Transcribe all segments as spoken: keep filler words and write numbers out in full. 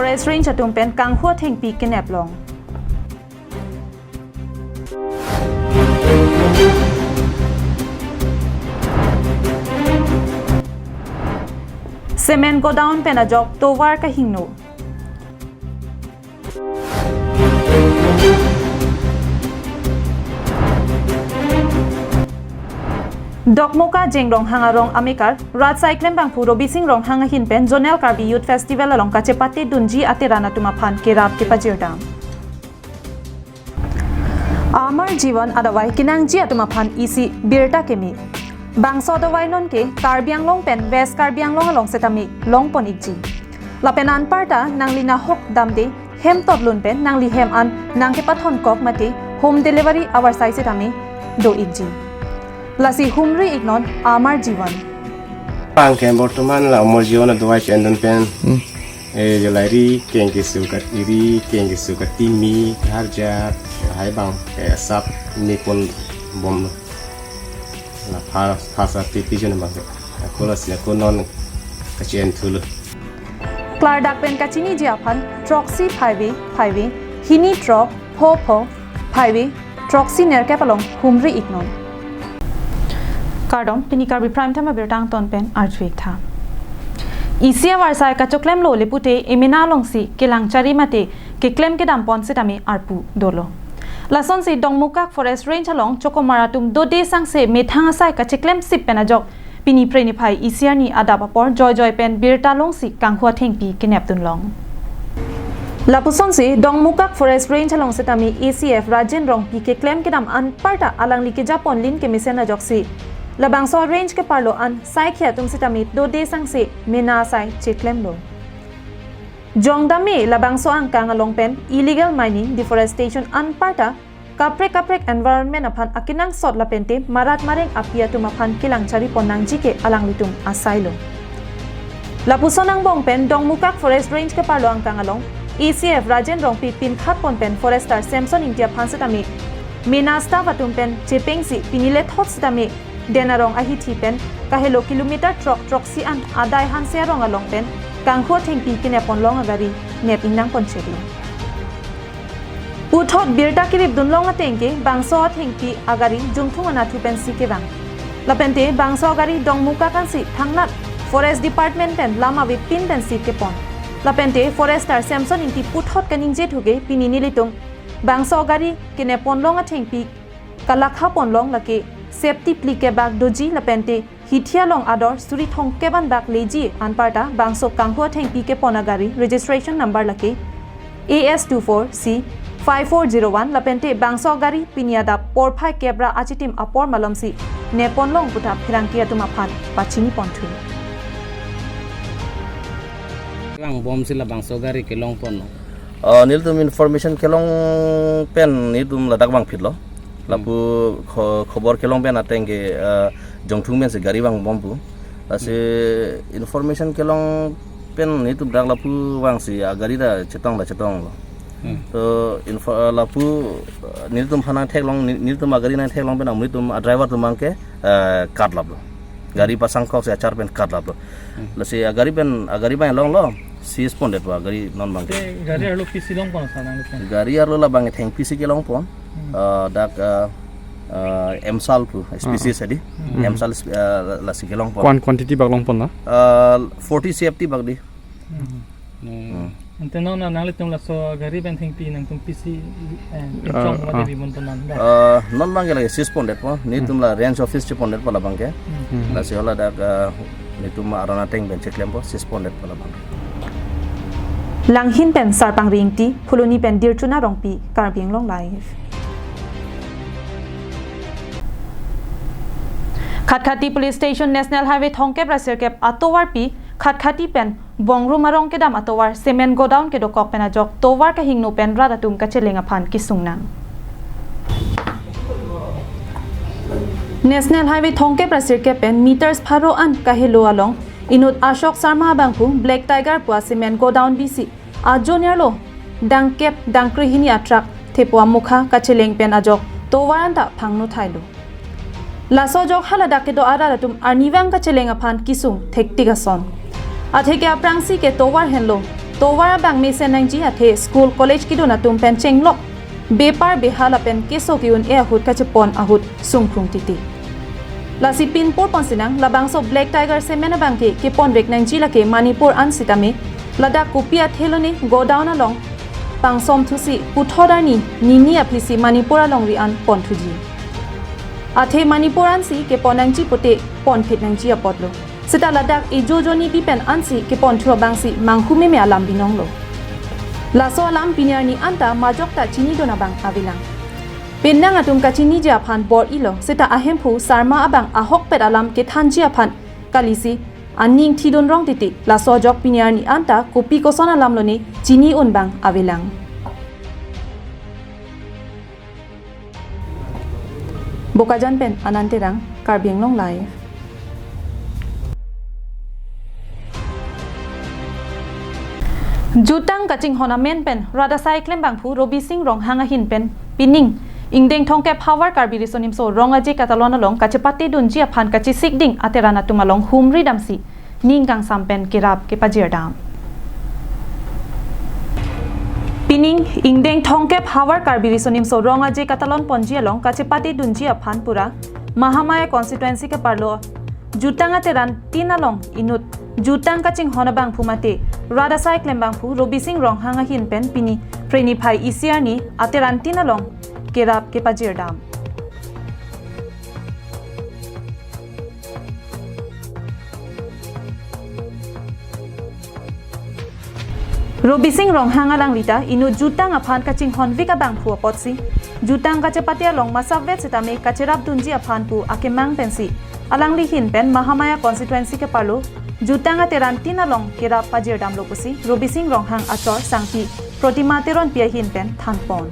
Forest Range atum pen kanghu athengpi kenep long. Cement godown pen ajok tovar kahingno. Dokmoka Jeng Ronghang arong amekar, rat asai klembangphu Robising Ronghang ahin pen Zonal Karbi Youth Festival along kachepate dunji ateran atum aphan kerap kepajirdam. Amar Jivan adavai kenangji atum aphan isi birta keme. Bangso adavai nonke Karbi Anglong pen West Karbi Anglong along setame longpon ikji. Lapen anparta nangli nahok damde hem totlun pen nangli hem an nangkepathon kok mate home delivery avarsai setame do ikji. Lasi humri iknon Amar Jivan. Pangke bortoman la Amar Jivan adavai chendon pen. Hmm. Eh, jolai ri keng kesu kat iri, keng kesu kat timi, harjat, hai bang, eh, sap ni pon bom. La pha, pha sa ti pi jen bang. Ako lasi, ako non kachi-en thulo. Klardak pen kachiniji aphan, throksi phaive, phaive, hini throk, pho pho, phaive, throksi nerkep along humri iknon. Kardom, pini Karbi Prime Time abirta angton pen arju iktha. Isi avarsai kachoklemlo le pute emena alongsi kelang chari mate keklem kedampon setame arpu dolo. Lasonsi Dongmukak Forest Range along chokomar atum dode sangse methang asai kacheklemsip pen ajok pini Phre niphai isi arni adap apor joijoi pen birta longsi kanghu athengpi kenepdun long. Lapusonsi Dongmukak Forest Range along setame A C F Rajen Rongpi keklem kedam anparta alangli kejapon lin kemesen ajoksi labangso range keparlo an saikhi atum setame dode sangse mena asai cheklemlo. Jongdame labangso angkang along pen illegal mining, deforestation anparta kaprek kaprek environment aphan akenangsot lapente marat mareng api atum aphan kelang charipon nangji ke alanglitum asailo. Lapuson angbong pen Dongmukak Forest Range keparlo angkang along A C F Rajen Rongpi pinkhatpon pen Forester Samson Ingti aphan setame mena staff atum pen chepengsi pini lethot setame Den Arong ahithi pen kahelo kilometer throk throksi an adai hanse arong along pen kanghu athengpi kenepon long agari nep ingnangpon cheklo. Puthot birta kiripdun long atengke bangso athengpi agari Jungthung anatthu pensi kevang. Lapente bangso agari Dongmukak ansi thangnat Forest Department pen lam avepin pensi kepon. Lapente Forester Samson Ingti puthot kaningje thuke pini nelitum bangso agari kenepon long athengpi kalakhapon long lake safety phlikep bak doji lapente hithi along ador suri thomkep an bak leji anparta bangso kanghu athengpi kepon agari registration number lake A S two four C five four zero one lapente bangso agari pini adap porphai kep ra achitim apor malomsi nepon long puta pherangke atum aphan pachiniponthu. Vang bomsi labangso gari kelongpon. Ah, nelitum information kelong pen nelitum ladak vangphitlo. Lapu kho-, khobor kelong pen atengke, ah, Jungthung pensi gari vangbom pu. Lasi information kelong pen nelitum dak lapu vangsi agari ta chetong ta chetonglo. Hmm. To info, ah, lapu, ah, nelitum aphan nangtheklong, nel-, nelitum agari nangtheklong pen nelitum adriver atum abangke, ah, katlaplo. Gari pasang koksi achar pen katlaplo. Hmm. Lasi agari pen, agari abang longlo, seize pondetpo agari non abangke. Te gari arlo pisi longpon sa nang pen? Gari arlo labang thengpisi kelongpon. Hmm. Ah, dak, ah, ah, Emsal pu, S P C Hmm. sadi. Hmm. Emsal, ah, lasi kelongpon. Kuan quantity bak longpon na? Ah, forty C F T bak di. Hmm. Hmm. Ante non na nanglitum laso gari pen thengpi nangtum pisi, eh, Ah, chong ah. mate bibon tonan da. Ah, non abangke lake seize pondetpo, nelitum Hmm. la range office chepondetpo labangke. Hmm. Hmm. Lasi hala dak, ah, nelitum aron ateng pen cheklempo, seize pondetpo labangke. Langhin pen Sarpang Ingti, Phuloni pen Dirchuna Rongpi, Karbi Anglong Live. Khatkhati Police Station National Highway thomkep ra sirkep atovarpi, Khatkhati pen Bongrum arong kedam atovar cement godown kedokok pen ajok tovar kahingno pen rat atum kacheleng aphan kesung nang. National Highway thomkep ra sirkep pen meters pharo an kahelo along inut Ashok Sharma abangphu Black Tiger pu a cement godown bisi ajo nerlo dangkep dangkre hini a truck thepo amokha kacheleng pen ajok tovar anta phangno thailo. Laso ajok haladak kedo arat atum arnivang kacheleng aphan kesung thektik ason. Atheke aphrangsi ke tovar henlo tovar abang mesen nangji athe school college kedun atum pen chenglok bepar beha lapen keso ke-un-e ahut kachepon ahut sungkrung titi. Lasi pinpur ponsinang labangso Black Tiger Cement abang ke keponrek nangji lake Manipur an sitame, ladak kopi athe lone godown along pangsom thusi puthot arni nini aphisi Manipur alongri an ponthuji. Athe Manipur ansi kepon nangji pote ponphit nangji apotlo. Seta ladak ejo joni pi pen ansi keponthu abangsi manghume me alam binonglo. Laso alam pini arni anta majok ta chinidun abang avelang. Penang atum kachiniji aphan bor-ilo, seta ahemphu Sarma abang ahokpet alam kethanji aphan kalisi aning thidun rong titi, laso ajok pini arni anta kopi koson alam lone chini-un bang avelang. Bokajan pen Anand Terang, Karbi Anglong Live. Jutang kachinghon amen pen rat asai klembangphu Robising Ronghang ahin pen pining ingdeng thomkep Havar Karbi Riso Nimso Rong Aje Katalon along kachepate dunji aphan kachesik ding ateran atum along humri damsi ning kangsam pen kerap kepajir dam. Pining ingdeng thomkep Havar Karbi Riso Nimso Rong Aje Katalon ponji along kachepate dunji aphan pura Mahamaya constituency keparlo jutang ateran tin along inut jutang kachinghon abangphu mate rat asai klembangphu Robising Ronghang ahin pen pini Phre niphai isi arni ateran tin along kerap kepajir dam. Robising Ronghang alangli ta inut jutang aphan kachinghon vik abangphu apotsi jutang kachepate along masap vet sitame kacherap dunji aphan pu akemang pensi alangli hin pen Mahamaya constituency keparlo jutang ateran tin along kerap pajir damlo pusi Robising Ronghang achor sangpi Protima Teronpi ahin pen thanpon.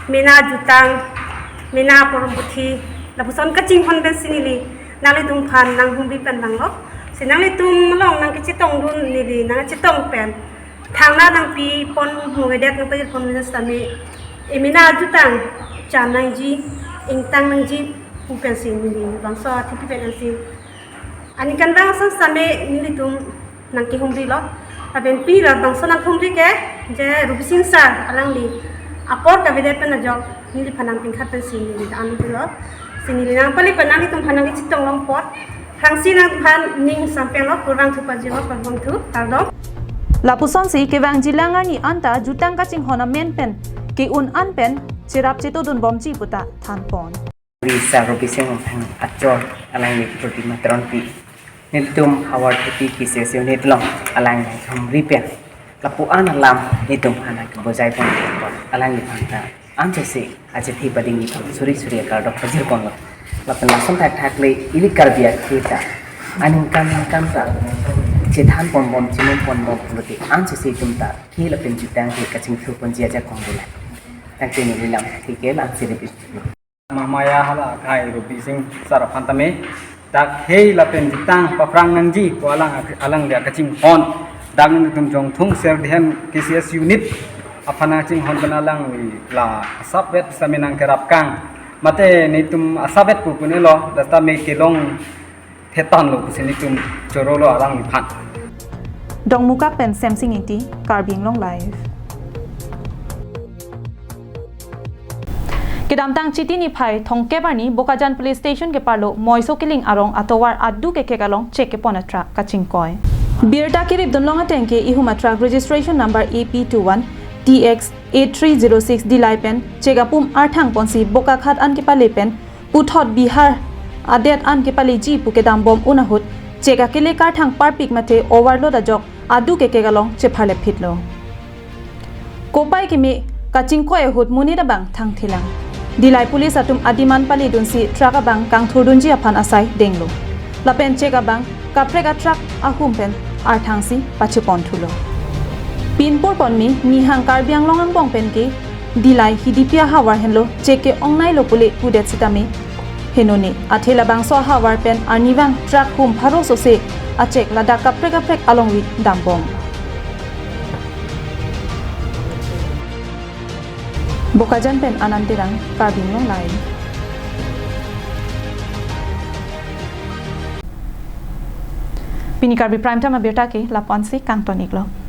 Mena jutang, mena porom puthi, lapuson kachinghon pensi neli nanglitum aphan nanghumri pen vanglo. Si nanglitum along nangkachetong dun neli nangchetong pen thangna nangpipon mugedet nangpajirpon sitame, e mena jutang chan nangji, ingtang nangji pu pensi neli bangso athipi pen ansi aningkanvang ason sitame nelitum nangkehumrilo. Lapen pini labangso nanghumri ke je Robising sir alangli apor kavedet pen ajok neliphan nangpingkhat pensi neli anutilo. Si neli nangpali pen nanglitum aphan nangkachetong long apot, aphrangsi nangphan ning sampenglo, kurvangthu pajirlo, kurvangthu, kardom. Lapusonsi kevangjilang arni anta jutang kachinghon amen pen ke-un an pen cherap chetodun bomji puta thanpon. Ri sir Robising Ronghang achor alangli Protima Teronpi, nelitum Havar Thirty P C S unit along alangli humri pen lapu-an alam nelitum aphan kebujai pon, alangli aphan ta anchotsi achethi padingji aphan suri suri akardom pajirponlo. Lapen lason thakthak le ili Karbi akhei ta aningkan ningkan ta chethan ponbom, chinum ponbom pulote anchotsi itum ta khei lapen jutang ke kachingthur ponji ajakong dula. Tangte neli lam thike lang sirip. Mahamaya hala akhai Robising sir aphan tame dak khei lapen jutang paphrang nangji pu alang, alangli akachinghon, dak nelitum Jongthung Serdihem K C S unit aphan nangchinghon pen alangli la asap vet sitame nangkerap kang. Mate nelitum asap vet pu punelo, dak sitame kelong thetanlo pusi nelitum chorolo alangliphan. Dongmukak pen Semsing Ingti, Karbi Anglong Live. Kedamtang Chiti niphai thomkep arni Bokajan Police Station keparlo Moiso Kiling arong atovar adu kekek along check kepon atruck kachingkoi. Birta keripdun long ateng ke ihum atruck registration number A P two one T X eight three zero six Dillai pen check apum arthang ponsi Bokakhat an kepale pen puthot Bihar adet an kepaleji pu kedam bom un ahut check akele karthang parpik mate overload ajok adu kekek along chepharlepphitlo. Kopai keme kachingkoi ahut monit abang thangthelang. Dillai police atum adiman paledunsi truck abang kangthurdunji aphan asai denglo. Lapen check abang kaprek atruck ahum pen arthangsi pacheponthulo. Pinpur ponme nihang Karbi Anglong angbong pen ke Dillai Hidipi ahavar henlo check ke-ongnailo pule pudet sitame henone athe labangso ahavar pen arnivang truck hum pharo sose a-check ladak kaprek kaprek alongri dambom. Bokajan pen Anand Terang, Karbi Anglong Live. Pini Karbi Prime Time abirta ke lapu-ansi kangton-iklo.